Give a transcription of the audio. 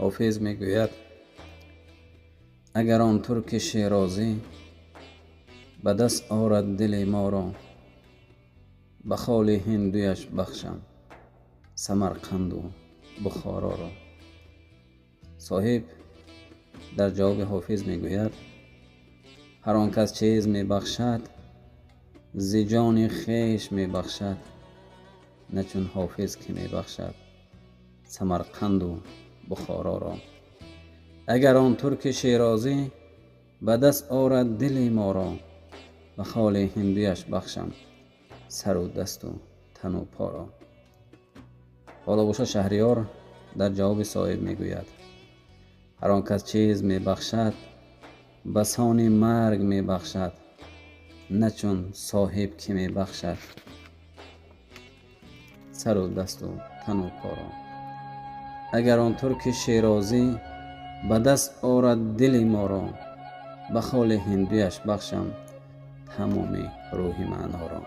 Ҳофиз мегӯяд: агар он турки шерозӣ ба даст орад дили моро, ба холи ҳиндуяш бахшам Самарқанду Бухороро. Соҳиб дар ҷавоби Ҳофиз мегӯяд: ҳар он кас чиз мебахшад, зи ҷони хеш мебахшад, на чун Ҳофиз, ки мебахшад Самарқанду Бухороро. Агар он турки шерозӣ ба даст орад дили моро, ба холи ҳиндуяш бахшам сару дасту тану поро. Ҳоло боша, Шаҳриёр дар ҷавоби соҳиб мегӯяд: ҳар он кас чиз мебахшад, ба сони марг мебахшад, на чун соҳиб, ки мебахшад сару дасту тану поро. Агар он турки шерозӣ ба даст орад дили моро, ба холи ҳиндуяш бахшам тамоми рӯҳи маъноро.